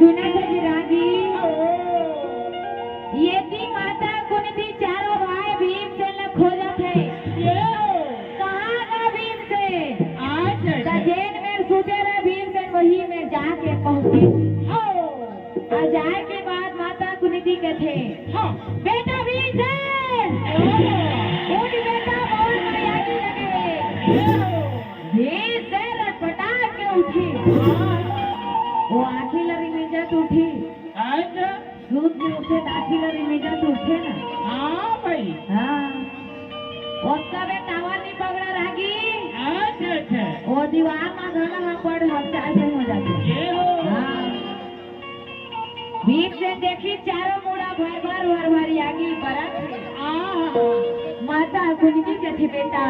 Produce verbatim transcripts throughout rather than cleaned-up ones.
सुनत हस रागी? ये ती माता कुंती चारों भाई भीमसेन ला खोजत हे। कहाँ गा भीमसेन? अच्छा, अच्छा। त जेन मेर सुते रहे भीमसेन, वही मेर जाके पहुँचे। ओ। अउ जाए के बाद माता कुंती कथे, हाँ। बेटा भीमसेन, ओहो। उठ बेटा, बहुत माया की लगे। ओहो। भीमसेन रटपटाक के उठे। हाँ। वो आँखी ला रिमिंजत उठे। अच्छा। सूत के उठे त आँखी ला रिमिंजत उठे ना। हाँ भाई। हाँ। ओतका बेर टावर नी पकड़ा रागी। अच्छा, अच्छा। वो दीवार मा घला हा पड़, हम चार दिन हो जाथे। ये हो। हाँ। भीमसेन देखिस चारों मुड़ा भर भर भर भर आगी बरत हे। आहा। माता कुंती कथे, बेटा,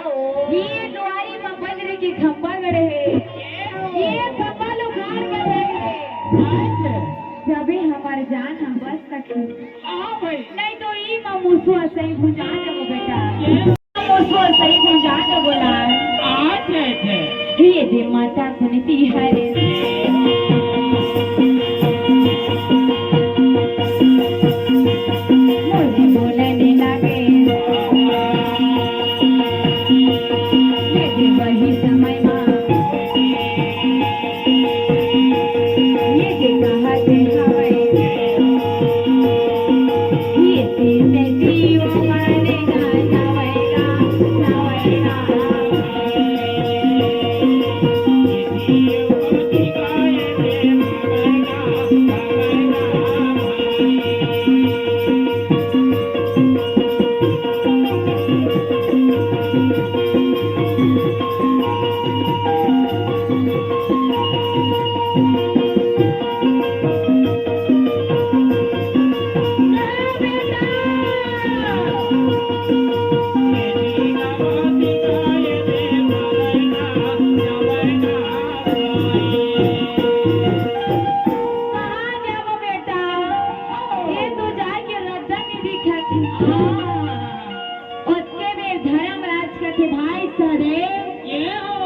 ओ। ये दुआरी मा बजरी के खंभा गड़े हे। ये हो। ये खंभा ला उखाड़ के फेंक दे। अच्छा। तभे हमर जान हम बच सकही। हाँ भाई। नहीं तो ई मा मुसवा सही भुंजा देबो बेटा। ये मुसवा सही भुंजा देबो ला। अच्छा, अच्छा। ये दे माता कुंती हरे। मोरे बोलने लागे। ये दे वही समय मा। ये दे कहा दे हवे। ये दे मैं जीव मारे ना जावेगा, जावेगा। कहाँ जाबो बेटा? ये तो जाए के रद्दा नहीं दिखत हे। ओतके बेर धर्मराज कथे, भाई सहदेव, ये हो।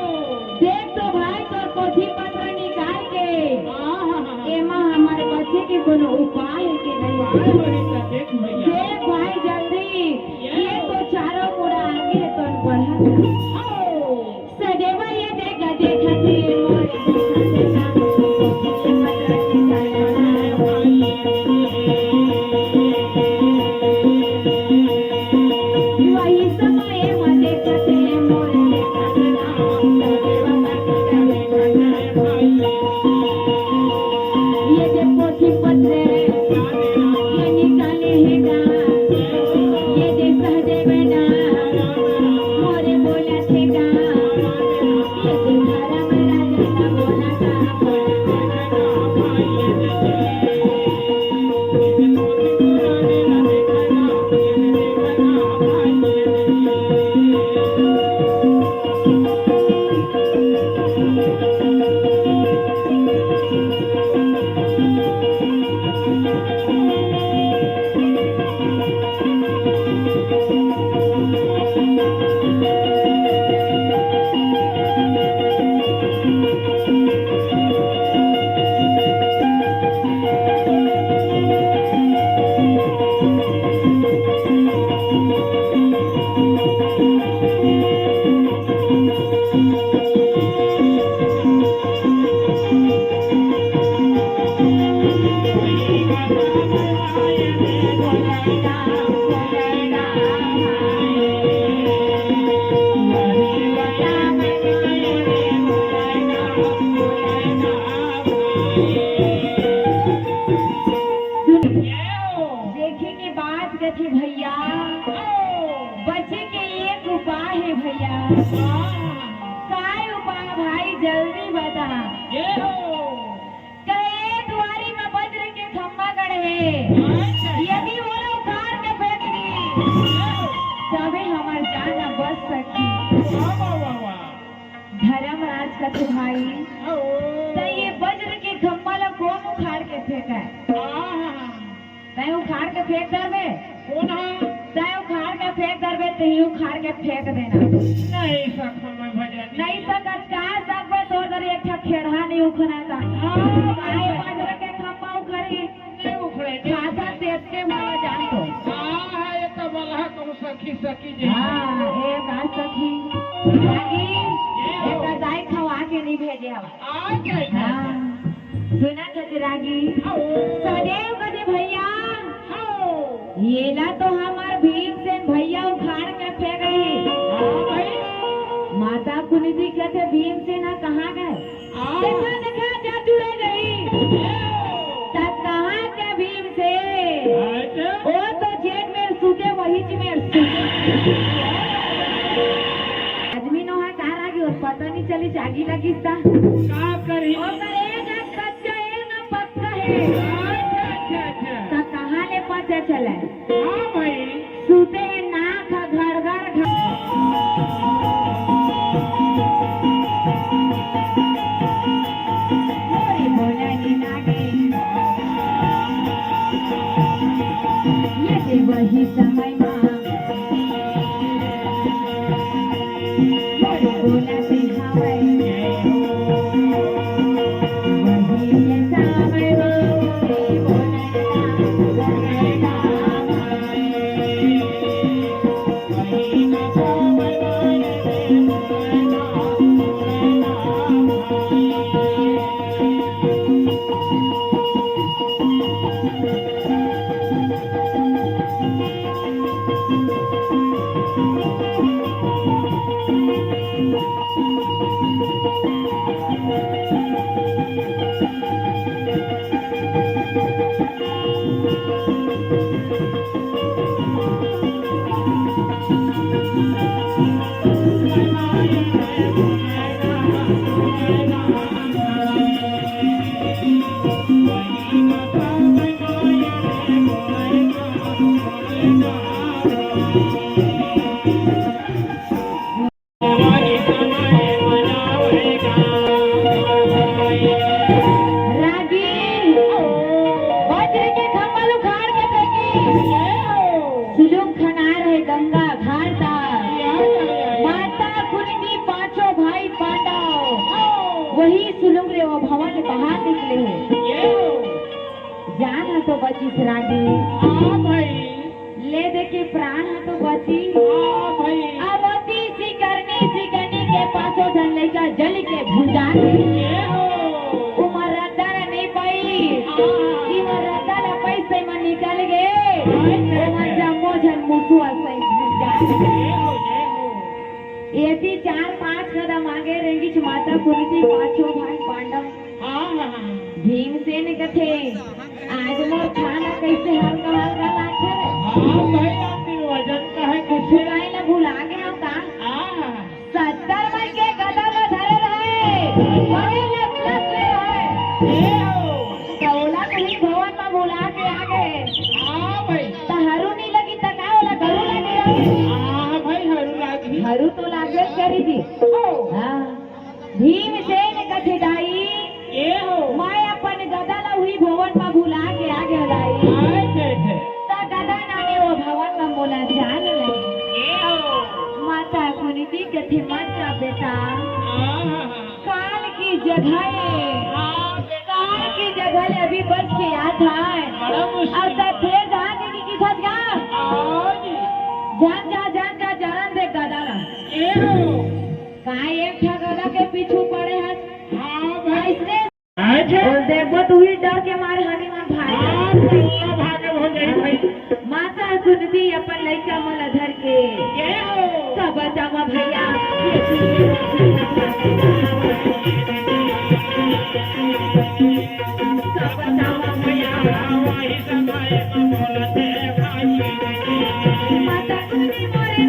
देख तो भाई तोर पोथी पत्र निकाल के। आहा। एमा हमर बचे के कोनो उपाय हे के नहीं? उपाय होही त देख भैया। देख भाई जल्दी, ये ये हो। तो चारों मुड़ा आगे हे तो पढ़त हे। ओ। सदेवा ये देखा, देखा थे मोरे, देखा थे ना। वही समय मा देखा थे मोरे, देखा थे ना। ये दे पोथी पत्रे, ये निकाले हे ना। ये दे सहदेव ना। मोरे बोला थे का। देखे के बाद कथे भैया, बचे के एक उपाय हे भैया। काय उपाय भाई, जल्दी बता। कहे, ए दुआरी में वज्र के खंभा गड़े हे, यदि ओला उखाड़ के फेंक दी, तब अच्छा भाई, हाँ, ओ। त ये वज्र के खम्मा ला कोन उखाड़ के फेंकय? हाँ, हाँ, हाँ। तैं उखाड़ के फेंक डरबे? कोन हा? तैं उखाड़ के फेंक डरबे, तहीं उखाड़ के फेंक देना। नहीं सकहूँ मैं भैया जी। नहीं सकस का? सकबे तोर डर एक ठा खेड़हा नहीं उखड़य त। हाँ, आए भैया। वज्र के खम्मा उखड़ी। नहीं उखड़े, नहीं। खासा तेज के वाला जान तो। हाँ, हाँ, ये तो बलहा कहूँ सखी, सखी जी। हाँ, ए बात सखी। रागी, ये हो। एक दाई खवा के नहीं भेजे हवा। आ, क्या, क्या? हाँ। सुना कथे रागी। आओ। सदेव कथे भैया। आओ। येला तो हमर भीमसेन भैया उखाड़ के फेंक गे। हाँ भाई। माता कुंती कथे भीमसेन ह कहाँ गे? हाँ। देखा, देखा, जा जुड़े गई। त कहाँ के भीमसेन? हाँ, क्या? ओ तो जेठ मेर सुते, वही च मेर सुते। आदमी नोहय का रागी, अउ पता नहीं चली, जागी लगिस त। का करी? ओकर एक आँख कच्चा, एक आँख पक्का हे। अच्छा, अच्छा, अच्छा। त कहाँ ले पता चलय? हाँ भाई। सुते हे नाक ह घड़घड़ घड़। मोरे बोला के लागे। ये दे वही समय मा। मोरे बोला के हवय। वही ये समय मा। मोरे बोला के हवय। रागी, वज्र के खम्मा ल उखाड़ के फेंकी। सुलुंग खनार हे गंगा घाट तक। माता कुंती पांचों भाई पांडव, वही सुलुंग ले वो भवन ले बाहर निकले हे। जान ह तो बचिस रागी। हाँ भाई। ले दे के प्राण ह तो बची। हाँ भाई। अब अति सिकरनी सिकरनी के पांचों झन लइका जली के भुंजा गे। ये हो। उमर रद्दा ल नहीं पाई। हाँ। इमर रद्दा ल पाइस त इमन निकल गे। हाँ, उमन जम्मो झन मुसुआ सही भुंजा गे। ये हो, ये हो। एती चार पांच कदम आगे रेंगिस माता कुंती, पांचों भाई पांडव। हाँ, हाँ, हाँ। भीमसेन कथे, आज मोर थाना कैसे हल्का हल्का लागथे रे? हाँ भाई, आपके वजन का है कुछ। सुनाई ला भुला गे हव का? हाँ। सत्तर मन के गदा ला धरे रहे, बड़े लस लस ले रहे। ए हो। त ओला कहीं भवन में बुला के आ गए। हाँ भाई। त हरू नहीं लगी त का ओला गरू लगी रही? हाँ भाई, हरू लागी। हरू तो लागबे करी जी। ओ। हाँ। भीमसेन कथे दाई, ए हो। मैं अपन गदा ला उही भवन म भुला के आ गेंव दाई। आय, जय, जय। त गदा नाने वो भवन म मोला जान लगे। ए हो। माता कुंती कथे, मत जा बेटा। आहा। काल की जगह हे। हाँ, बेटा। काल की जगह ले अभी बच के आत हन। बड़ा मुश्किल। अब त फेर जान के की किथस गा? हाँ जी। जान जा, जान जा, जरन दे गदा ला। ए हो। का एक ठा गदा के पीछू पड़े हस? हाँ भाई। अइसने अच्छा। अउ देखबो त उही डर के मारे हनी मन भागे। हाँ, कल्ला भागे हो गई भाई। माता कुंती अपन लइका मन ला धर के। ये हो। सब बतावा भैया। सब बतावा भैया। वही समय में बोलते भाई। माता कुंती मोरे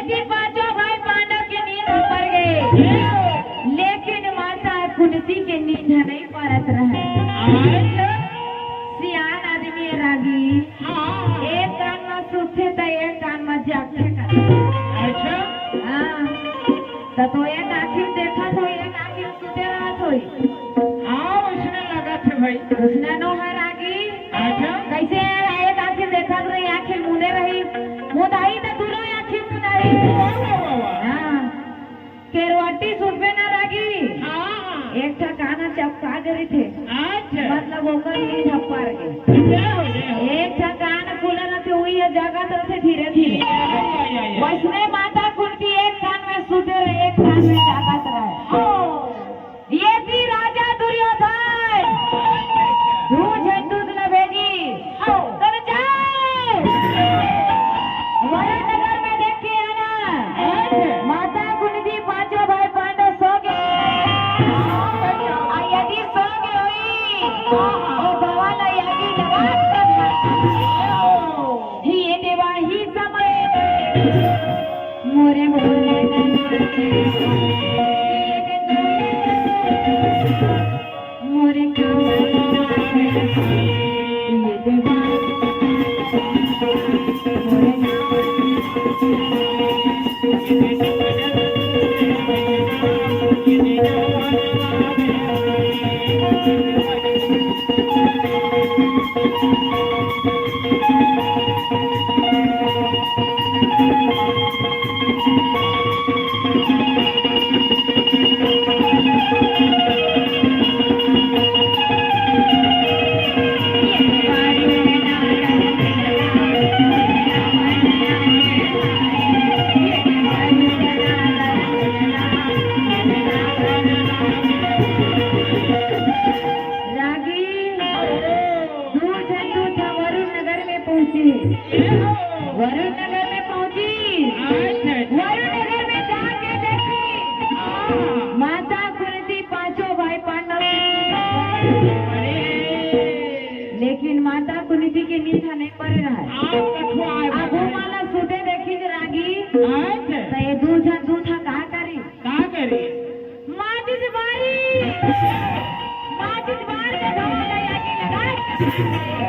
कि पांचों भाई पांडव के नींद ह पर गे, लेकिन माता कुंती के नींद ह नहीं परत रहय। अच्छा। सियान आदमी हे रागी। हाँ। एक कान म सुतथे त एक कान म जागथे का। अच्छा। हाँ। त तो एक आँखी देखत होही, एक आँखी सुते रहत होही। हाँ, वइसने लगत हे भाई। वइसने नो हे रागी। अच्छा। कइसे हे, एक आँखी देखत रही, आँखी मूंदे रही, मुदाही त दूनों आँखी मुदाही। वाह, वाह, वाह, वाह। हाँ। केरवाटी सुतबे ना रागी। हाँ। एक ठा कान ह चपका गे रहिथे। अच्छा। मतलब ओकर नींद ह पर गे। जय हो, जय हो। एक ठा कान खुले रहिथे, उही ह जागत रहिथे धीरे धीरे। या, या, या, या। वइसने माता कुंती एक कान में सुते रहय, एक कान में जागत रहय। हाँ। ये थी राजा दुर्योधन, दू झन दूत ल भेजी, तब जाओ, वरुण नगर में देख के आना। माता कुंती पांचों भाई पांडव सो गे, अउ यदि सो गे होही, ओ बवा ल यागी लगा के ये देवा ही समय मोरे मोरे मोरे मोरे रागी, दू झन दूत ह वरुण नगर में पहुंचे। वरुण नगर में पहुंची। अच्छा, अच्छा। वरुण नगर में जाके देखी, माता कुंती पांचों भाई पांडव के नींद ह परे। अरे। लेकिन माता कुंती के नींद ह नहीं परे रहय। आप कठुआ आए अब बाबा। वो माला सुते देखिस रागी। अच्छा। त ये दू झन दूत ह का करिस? का करिस? माचिस बारिस, माचिस बार के धुआं लगा के लगा।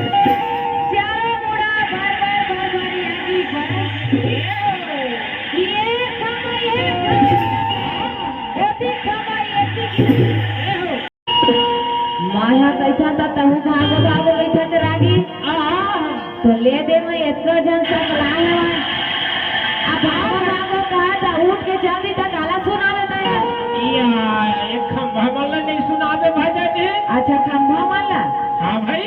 चारों मुड़ा भर भर भर भर यागी बरस। ये खमा, ये खमा। ओती खमा, ये ती। मैं ह कहिथंव त तहूँ भागो भागो कहिथस रागी। आहा। तो ले दे मैं एतका झन सकलाए हवं। अब भागो भागो कहा त उठ के चल दी त काला सुना देता है। या, एक खंभा मन ला नहीं सुनाबे भजन जी। अच्छा, खंभा मन ला। हाँ भाई।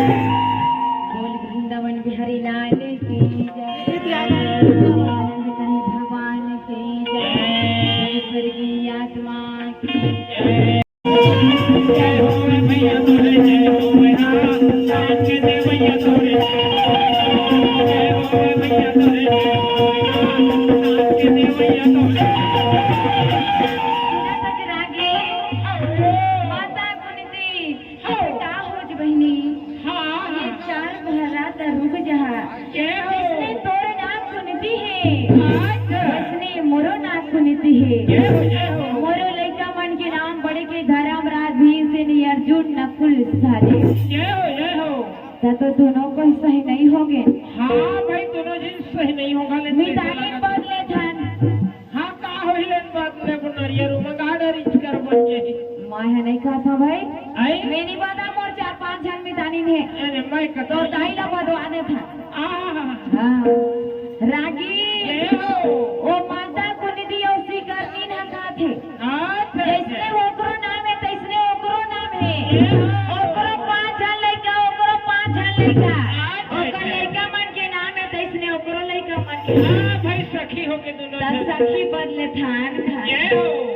बोल वृंदावन बिहारी लाल की जय। आनंद कंठ भगवान की जय। स्वर्गीय आत्मा की जय। सुनत हस रागी, माता कुंती, हाँ। का होच बहिनी? हाँ। ये चार भरा त रुक जहा। के हो? इसने तोर नाम कुंती है। अच्छा। इसने मोरो नाम नीति हे। जय हो, जय हो। मोरो लइका मन के नाम बड़े के धर्मराज, भीमसेनी, अर्जुन, नकुल, सहदेव। जय हो, जय हो। त तो दोनों कोई सही नहीं होगे। हाँ भाई, दोनों झन सही नहीं होगा, लेकिन मितानिन बदले थन। हाँ, का होही, लेन बदले नरियर उमा गाड़ा रिच कर बन जाही। मैं ह नहीं कहत हूँ भाई। आई? मैं नहीं बता, मोर चार पांच झन मितानिन हे। अरे, मैं कतो तो दाई ला बदवा देथन। आहा। हाँ। रागी। जय हो। ओ माता कुंती अउ सिकरनी न खाथे। अच्छा, जइसने अच्छा। ओकरो नाम हे, तइसने ओकरो नाम हे। जय हो। ओकरो पांच झन लइका, ओकरो पांच झन लइका। अच्छा, ओकर अच्छा। लइका मन के नाम हे, तइसने ओकरो लइका मन के। हाँ भाई, सखी होके दोनों त झन। सखी बदले थन खाथे। जय हो।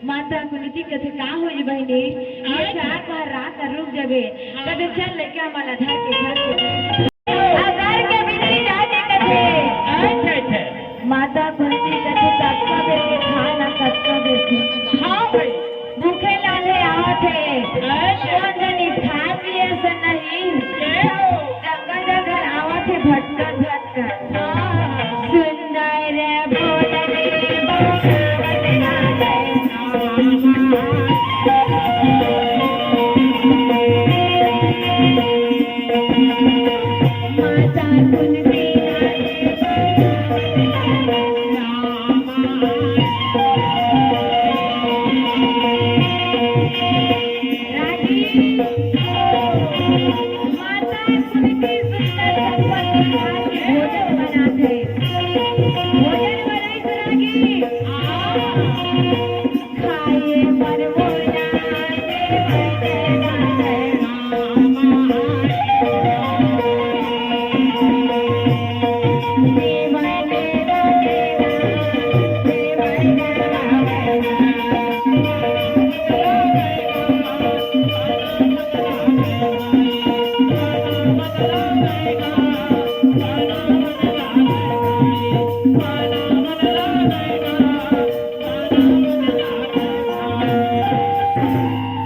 माता कुंती कथे, "का होइस बहिनी, ये अच्छा। चार बार रात रुक जबे।" हाँ। कथे, "चल लइका मन ला धर के घर के दे।" आ घर के भीतरी जाके कथे, अच्छा, अच्छा। माता कुंती कथे, "कतका बेर के खाना, कतका बेर के।" हाँ भाई। भूखे लाले आवत हे। अच्छा। कोन जनी खा पिए से नहीं। जय हो। गंगा जल घर आवत हे भटकत भटकत। हाँ। सुंदर भोजन रे भोजन राधे। माता कुंती राधे। रागी। माता कुंती सुंदर संपन्न विभाग के भोजन बनाथे। भोजन बनाइस रागी। खाए बर बोला देवल देवा।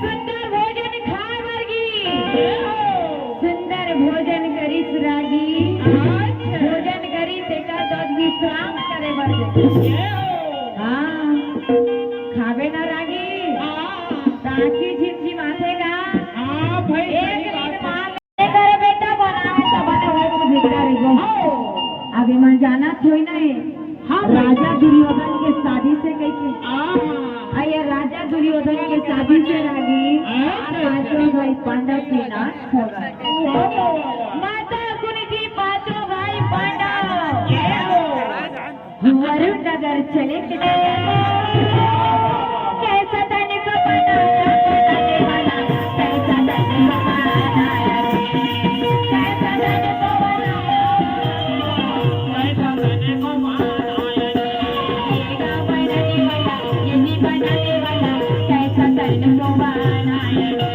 सुंदर भोजन खाए बर गिस। सुंदर भोजन करिस रागी। अच्छा। भोजन करिस, तेकर बाद विश्राम करे बर गिस। हाँ, खाबे ना रागी। हाँ। ताकि झिमझिमाथे गा। हाँ भाई, एक सही बात नींद है। मार ए करे बेटा, बनावे त बने होए सुभिक्षा रहिबो। हाँ। अब एमन जानत होई ना ए, हाँ भाई। राजा दुर्योधन के शादी से कहिके। हाँ। आ ये राजा दुर्योधन के शादी से रागी, हाँ, पांचों भाई पांडव के नाश हो गए। वाह, वाह, वाह, वाह। माता कुंती पांचों भाई पांडव। जय हो। वरुण नगर चले के कैसा तन को बनाना, बनाने वाला, कैसा तन को बनाना है, कैसा तन को बनाना, कैसा तन को बनाना है, ये बनाने वाला, ये भी बनाने वाला, कैसा तन को बनाना है।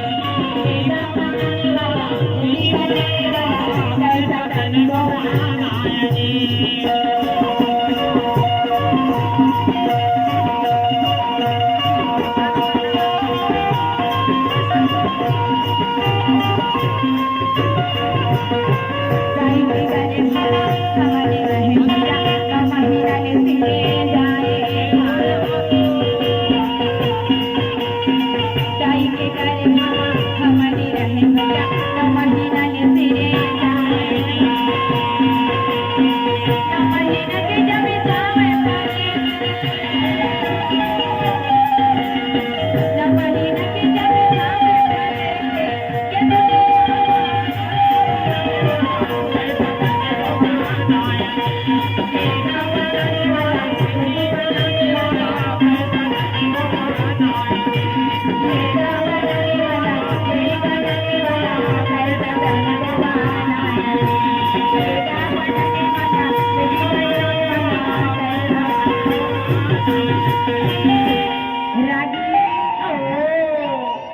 रागी,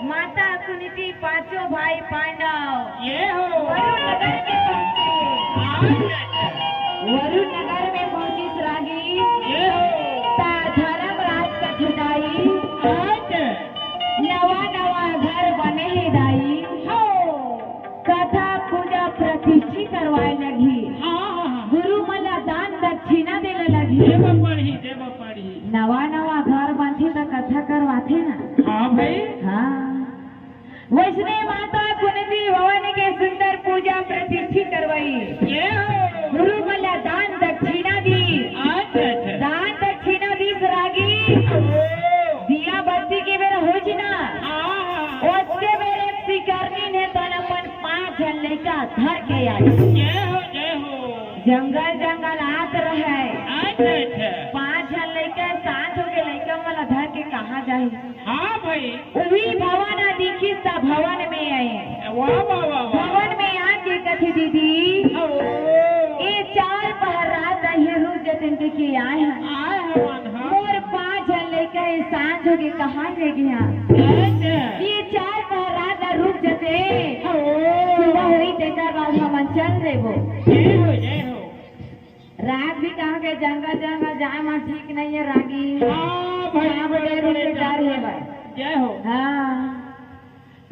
माता कुंती, पांचों भाई पांडव ये हो। वरुण नगर में पहुंचे। हाँ। वरुण नगर में पहुंचिस रागी। ये हो। ता धर्मराज कथे दाई। हाँ। नवा नवा घर बने हे दाई। हो। कथा पूजा प्रतिष्ठी करवाए लगही। हाँ, हाँ, हाँ। गुरु मन ला दान दक्षिणा देला लगही। जेमा पड़ही, जेमा पड़ही। नवा करवाथे ना। हाँ भाई। हाँ। वैसने माता कुंती भवन के सुंदर पूजा प्रतिष्ठित करवाई। जय हो। गुरु मन ला दान दक्षिणा दी। अच्छा, अच्छा। दान दक्षिणा दी रागी। ओ। दिया बत्ती के बेरा होही ना। हाँ, हाँ। ओतके बेरा एक सिकरनी ने तन अपन पांच झन लइका धर के आई। जय हो, जय हो। जंगल जंगल आत रहय। अच्छा, अच्छा। पांच झन लइका, सांझ होगे, लइका मन ला धर के कहाँ जाही? हाँ भाई। उही भवन ह दिखिस त भवन में आए। वाह, वाह, वाह, वाह। भवन में आके कथे, "दीदी, ओ। ये चार पहर रात हे, रुक जतेन के, के आए हैं। आए हवन, हाँ। मोर पांच झन लइका हे, सांझ होगे, कहाँ ले गे हैं? अच्छा। ये चार पहर रात रुक जते। ओ। सुबह होही, तेकर बाद हमन चल देबो।" जय हो, जय हो। रात भी कहाँ के जंगल जंगल जाए म ठीक नहीं है रागी। हाँ भाई, सांप बड़े डेरू के बड़े डर हे भाई। जय हो। हाँ।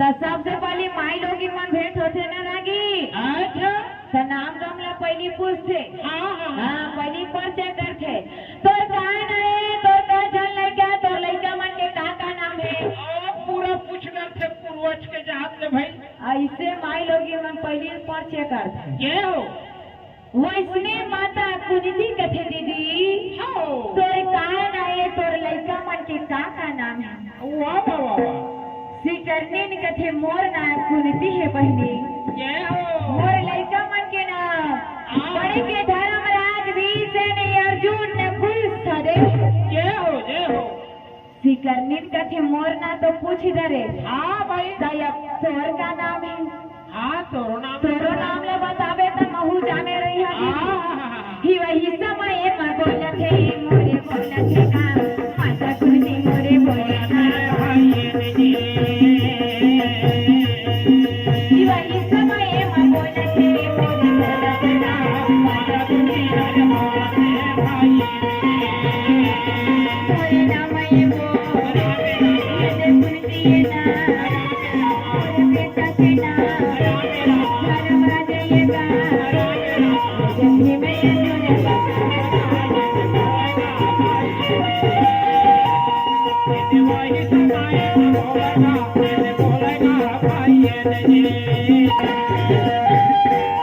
त सबसे पहली माई लोगिन मन भेंट होथे ना रागी। अच्छा। त नाम गाम ला पहली पूछथे। हाँ, हाँ, हाँ। हाँ, पहली परिचय करथे। "तोर का नाम हे, तोर का झन लइका, तोर लइका मन के का का नाम हे?" ओ, पूरा पूछ डरथे पूर्वज के जात ले भाई। अइसे माई लोगिन मन पहली परिचय करथे। जय हो। वैसने माता कुंती कथे, "दीदी, हौ। तोर का नाम हे, तोर लइका मन के का का नाम हे?" वाह, वाह, वाह, वाह। सिकरनीन कथे, "मोर नाम कुंती हे बहिनी।" जय हो। मोर लइका मन के नाम हाँ। बड़े के धर्मराज, भीषण, अर्जुन, नकुल, सहदेव। जय हो, जय हो। सिकरनीन कथे, "मोर नाम तो पूछ डरे।" हाँ भाई। त अब तोर का नाम हे? हाँ, तोरो नाम। तोरो नाम ले बताबे त महू जाने रही हबी। हाँ, हाँ, हाँ, हाँ। ही वही समय म बोलत हे, मोरे बोलत हे का, माता कुंती मोरे बोलत हे। भाई जी। ही वही समय म बोलत हे, मोरे बोलत हे का, माता कुंती मोरे बोलत हे भाई।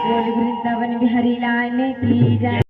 बोल वृंदावन बिहारी लाल की जय।